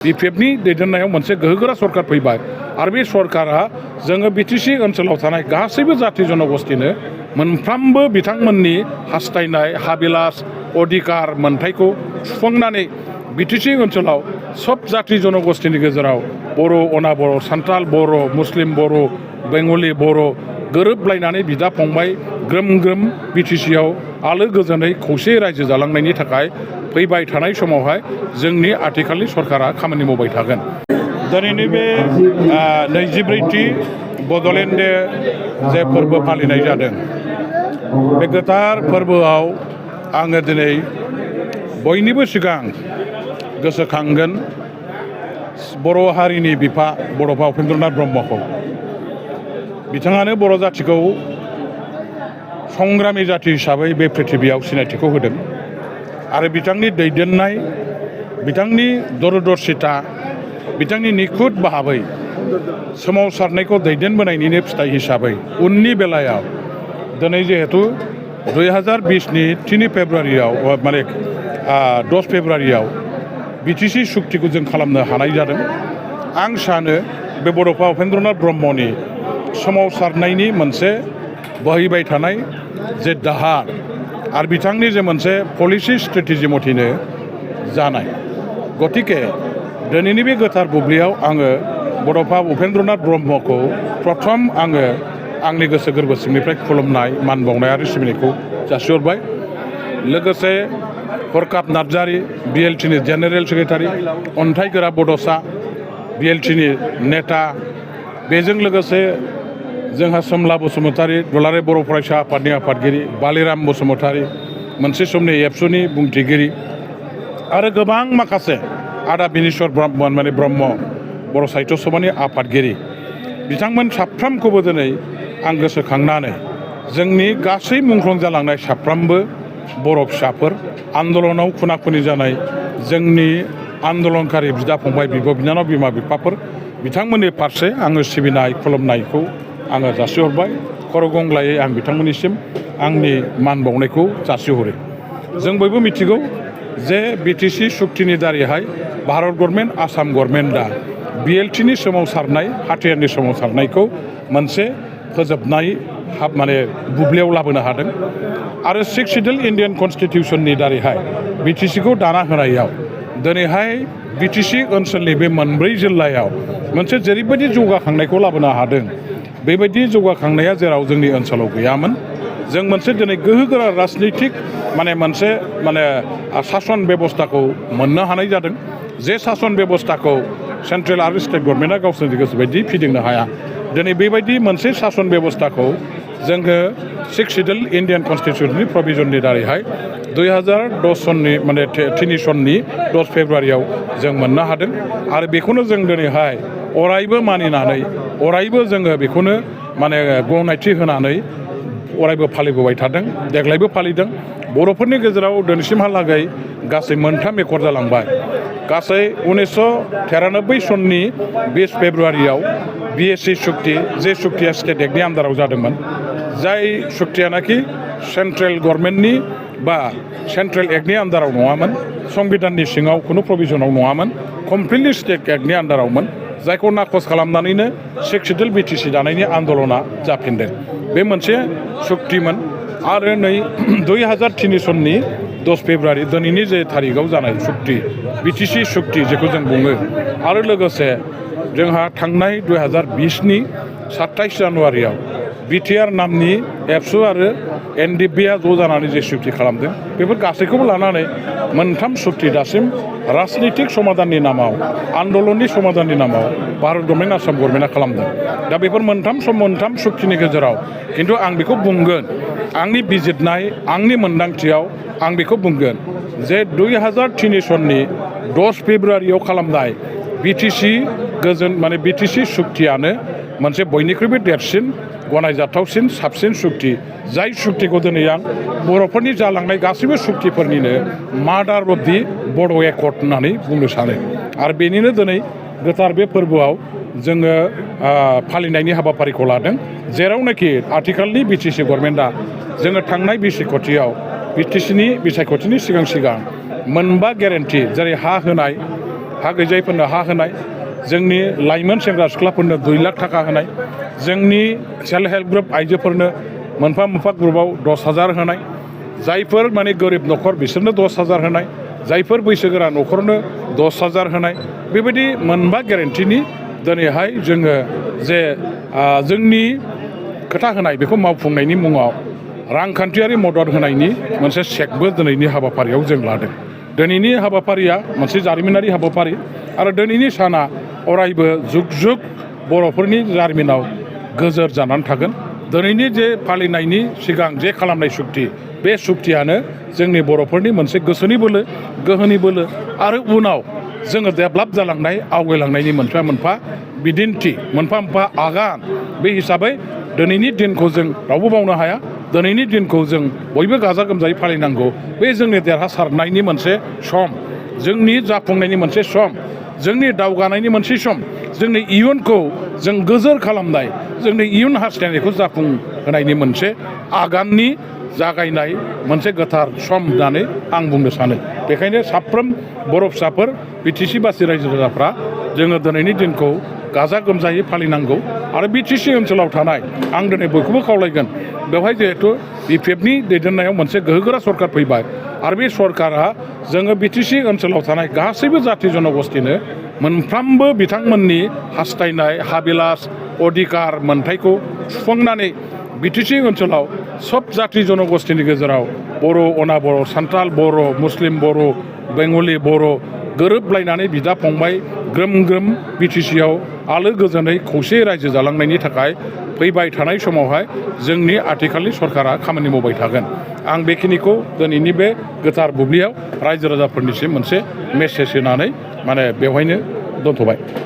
बिपिएफनि दैदेननायाव मोनसे गोहोगोरा सरकार फैबाय आरो बे सरकारा जोङो बिटिसि ओनसोलाव थानाय गासैबो जाथि जनगोष्ठीनो मोनफ्रोमबो बिथांमोननि हास्थायनाय हाबिलास अधिकार मोनथायखौ सुफुंनानै बिटिसि ओनसोलाव सब जाथि जनगोष्ठीनि गेजेराव बर' अनाबर सान्थाल बर' मुस्लिम बर' बेंगलि बर' गोरोबलायनानै बिदा फंबाय ग्रोम ग्रोम बिटिसिआव आलो गोजोनै खौसे रायजो जालांनायनि थाखाय फैबाय थानाय समावहाय जोंनि आथिखालनि सरकारा खामानि मावबाय थागोन। दिनैनि बे 24थि बड'लेण्ड जे फोरबो फालिनाय जादों बे गोथार फोरबोआव आङो दिनै बयनिबो सिगां गोसोखांगोन बर' हारिनि बिफा बड'फा उपेन्द्रनाथ ब्रह्मखौ। बिथाङानो बर' जाथिखौ संग्रामि जाथि हिसाबै बे पृथिबियाव सिनायथिखौ होदों आरो बिथांनि दैदेननाय बिथांनि दूरदर्शिता बिथांनि निखुद भाबै सोमावसारनायखौ दैदेनबोनायनिनो फिथाइ हिसाबै उननि बेलायाव दिनै जिहेतु 2020नि 3 फेब्रुवारियाव माने 10 फेब्रुवारियाव बिटिसि सुक्तिखौ जों खालामनो हानाय जादों। आं सानो बे बड'फा उपेन्द्रनाथ ब्रह्मनि सोमावसारनायनि मोनसे बोहैबाय थानाय जे दाहार आरो बिथांनि जे मोनसे पलिसि स्ट्रेटेजि मथेनो जानाय गतिके दिनैनि बे गोथार बुब्लियाव आङो बड'फा उपेन्द्रनाथ ब्रह्मखौ प्रथम आङो आंनि गोसो गोरबो सिंनिफ्राय खुलुमनाय मान बावनाय आरो सिबिनायखौ जासिहरबाय। लोगोसे हरखाब नार्जारि बिएलटिनि जेनेरेल सेक्रेटारि अन्थाइगोरा बड'सा बिएलटिनि नेता बेजों लोगोसे जोंहा सोमला बसुमतारी दुलाराय बर' फरायसा आफादनि आफादगिरि बालिराम बसुमतारी मोनसे समनि एबसुनि बुंथिगिरि आरो गोबां माखासे आदा बिनेस्वर ब्रह्म बर' साहित्य सभानि आफादगिरि बिथांमोन साफ्रोमखौबो दिनै आं गोसोखांनानै जोंनि गासै मुंख्लं जालांनाय साफ्रोमबो बर' फिसाफोर आन्दलनाव खुना खुनि जानाय जोंनि आन्दलनकारि बिदा फंबाय बिब' बिनानाव बिमा बिफाफोर बिथांमोननि फारसे आङो सिबिनाय खुलुमनायखौ आङो जासिहरबाय। खर' गंग्लायै आं बिथांमोननिसिम आंनि मान बावनायखौ जासिहरो। जों बयबो मिथिगौ जे बिटिसि सुक्तिनि दारैहाय भारत गभर्नमेन्ट आसाम गभर्नमेन्टआ बिएलटिनि सोमावसारनाय हाथियारनि सोमावसारनायखौ मोनसे फोजोबनाय माने बुब्लियाव लाबोनो हादों आरो 6 शिड्युल इन्डियान कन्स्टिटिउसननि दारैहाय बिटिसिखौ दाना होनायाव दिनैहाय बिटिसि ओनसोलनि बे मोनब्रै जिल्लायाव मोनसे जेरैबायदि जौगाखांनायखौ लाबोनो हादों बेबायदि जौगाखांनाया जेराव जोंनि ओनसोलाव गैयामोन। जों मोनसे दिनै गोहोगोरा राजनितिक मोनसे सासन बेबस्थाखौ मोननो हानाय जादों। जे सासन बेबस्थाखौ सेन्ट्रेल आरो स्टेट गभर्नमेन्टआ गावसोरनि गोसो बायदि फिदिंनो हाया। दिनै बेबायदि मोनसे सासन बेबस्थाखौ जोङो 6 शिड्युल इन्डियान कन्स्टिटिउसननि प्रभिजननि दारैहाय 2010 सननि 3 सननि 10 फेब्रुवारियाव जों मोननो हादों आरो बेखौनो जों दिनैहाय अरायबो मानिनानै अरायबो जोङो बेखौनो गनायथि होनानै अरायबो फालिबोबाय थादों। देग्लायबो फालिदों। बर'फोरनि गेजेराव दिनैसिमहालागै गासै 3 एकर्ड जालांबाय। गासै 1993 सननि 20 फेब्रुवारियाव बिएसि सुक्ति जे सुक्तिया स्टेट एक्टनि आन्दाराव जादोंमोन जाय सुक्तियानाखि सेन्ट्रेल गभर्नमेन्टनि बा सेन्ट्रेल एक्टनि आन्दाराव नङामोन संबिधाननि सिङाव खुनु प्रभिजनाव नङामोन कमप्लिटलि स्टेट एक्टनि आन्दारावमोन जायखौ नाखस खालामनानैनो 6 शिड्युल बिटिसि दानायनि आन्दलना जाफिनदों। बे मोनसे सुक्तिमोन आरो नै 2003 सननि 10 फेब्रुवारि दिनैनि जे थारिखआव जानाय सुक्ति बिटिसि सुक्ति जेखौ जों बुङो आरो लोगोसे जोंहा थांनाय 2020नि 27 जानुवारियाव बिटिआर नामनि एबसु आरो एनडिएफबिआ ज' जानानै जे सुक्ति खालामदों बेफोर गासैखौबो लानानै 3 सुक्ति दासिम राजनितिक समाधाननि नामाव आन्दलननि समाधाननि नामाव भारत गभर्नमेन्ट आसाम गभर्नमेन्टआ खालामदों। दा बेफोर 3 सुक्तिनि गेजेराव खिन्थु आं बेखौ बुंगोन आंनि बिजिरनाय आंनि मोन्दांथियाव आं बेखौ बुंगोन जे 2003 सननि 10 फेब्रुवारियाव खालामनाय बिटिसि गोजोन बिटिसि सुक्तियानो मोनसे बयनिख्रुइबो देरसिन गनायजाथावसिन साबसिन सुक्ति जाय सुक्तिखौ दिनै आं बर'फोरनि जालांनाय गासैबो सुक्तिफोरनिनो मादार अफ दि बड' एकर्ड होननानै बुंनो सानो आरो बेनिनो दिनै गोथार बे फोरबोआव जोङो फालिनायनि हाबाफारिखौ लादों जेरावनाखि आथिखालनि बिटिसि गभर्नमेन्टआ जोङो थांनाय बिसायख'थिनि सिगां 4 ग्यारेन्टि जेरै हा होनाय हा गैजायैफोरनो हा होनाय, जोंनि लाइमोन सेंग्रा सिख्लाफोरनो 2 लाख थाखा होनाय, जोंनि सेल्फ हेल्प ग्रुप आइजोफोरनो मोनफा मोनफा ग्रुपआव 10,000 होनाय, जायफोर माने गोरिब न'खर बिसोरनो 10,000 होनाय, जायफोर बैसोगोरा न'खरनो 10,000 होनाय, बेबायदि मोनबा गेरेन्टिनि दिनैहाय जोङो जे जोंनि खोथा होनाय बेखौ मावफुंनायनि मुङाव रांखान्थियारि मदद होनायनि मोनसे चेकबो दिनैनि हाबाफारियाव जों लादों। दिनैनि हाबाफारिया मोनसे जारिमिनारि हाबाफारि आरो दिनैनि साना अरायबो जुग जुग बर'फोरनि जारिमिनाव गोजोर जानानै थागोन। दिनैनि जे फालिनायनि सिगां जे खालामनाय सुक्ति, बे सुक्तियानो जोंनि बर'फोरनि मोनसे गोसोनि बोलो, गोहोनि बोलो आरो उनाव जोङो डेभेलप जालांनाय, आवगायलांनायनि मोनफा मोनफा बिदिन्थि, मोनफा मोनफा आगान। बे हिसाबै दिनैनि दिनखौ जों रावबो बावनो हाया। दिनैनि दिनखौ जों बयबो गाजा गोमजायै फालिनांगौ। बे जोंनि देरहासारनायनि मोनसे सम, जोंनि जाफुंनायनि मोनसे सम, जोंनि दावगानायनि मोनसे सम, जोंनि इयुनखौ जों गोजोर खालामनाय, जोंनि इयुन हास्थायनायखौ जाफुंहोनायनि मोनसे आगाननि जागायनाय मोनसे गोथार सम होननानै आं बुंनो सानो। बेखायनो साफ्रोम बर' फिसाफोर, बिटिसि बासि रायजो राजाफ्रा जोङो दिनैनि दिनखौ गाजा गोमजायै फालिनांगौ। आरो बिटिसि ओनसोलाव थानाय आं दिनै बयखौबो खावलायगोन, बेवहाय जिहेथु बिपिएफनि दैदेननायाव मोनसे गोहोगोरा सरकार फैबाय आरो बे सरकारा जोङो बिटिसि ओनसोलाव थानाय गासैबो जाथि जनगोष्ठीनो मोनफ्रोमबो बिथांमोननि हास्थायनाय, हाबिलास, अधिकार मोनथायखौ सुफुंनानै बिटिसि ओनसोलाव सब जाथि जनगोष्ठीनि गेजेराव बर', अना बर', सान्थाल बर', मुस्लिम बर', बेंगलि बर' गोरोबलायनानै बिदा फंबाय ग्रोम ग्रोम बिटिसिआव आलो गोजोनै खौसेयै रायजो जालांनायनि थाखाय फैबाय थानाय समावहाय जोंनि आथिखालनि सरकारा खामानि मावबाय थागोन। आं बेखिनिखौ दिनैनि बे गोथार बुब्लियाव रायजो राजाफोरनिसिम मोनसे मेसेज होनानै बेवहायनो दोनथ'बाय।